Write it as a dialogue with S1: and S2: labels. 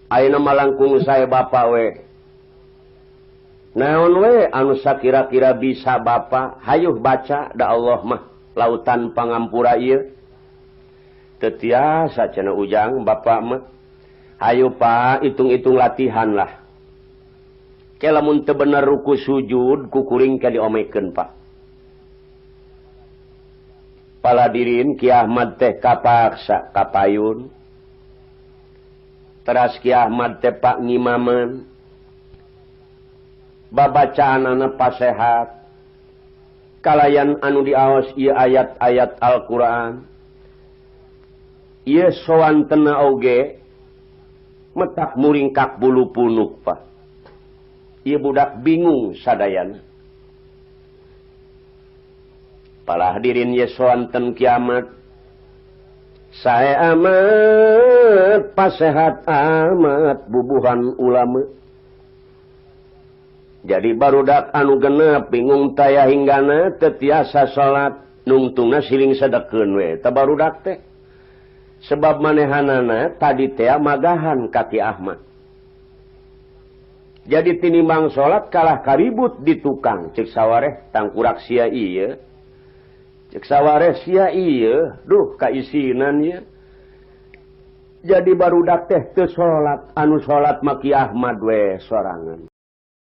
S1: Ayeuna mah langkung saya Bapak we. Naon we anu sakira-kira bisa Bapak hayuh baca, da Allah mah lautan pangampura ieu. Teu tiasa cenah Ujang, Bapak mah. Hayu Pak, hitung-hitung latihan lah. Ke lamun teu bener ruku sujud ku kuring ka diomekeun, Pak. Para hadirin, Ki Ahmad teh kapaksa kapayun. Teras Ki Ahmad teh, Pak, ngimaman babacaan pasehat kalayan anu diaos ieu ayat-ayat Al-Qur'an. Ieu soantena oge metak muringkak bulu punuk, Pak. Ieu budak bingung sadayana. Para hadirin, ye soanten kiamat sae amat, pasehat amat bubuhan ulama. Jadi barudak anu genep bingung taya hinggana, teu tiasa salat, nungtungna siling sedekeun we ta barudak teh, sebab manehanana tadi teh magahan ka Ki Ahmad. Jadi tinimbang salat kalah karibut di tukang, cek sawareh tangkurak sia ieu, cek sawareh sia ieu, duh kaisinan ieu. Jadi barudak teh teu salat, anu salat mah Ki Ahmad we sorangan.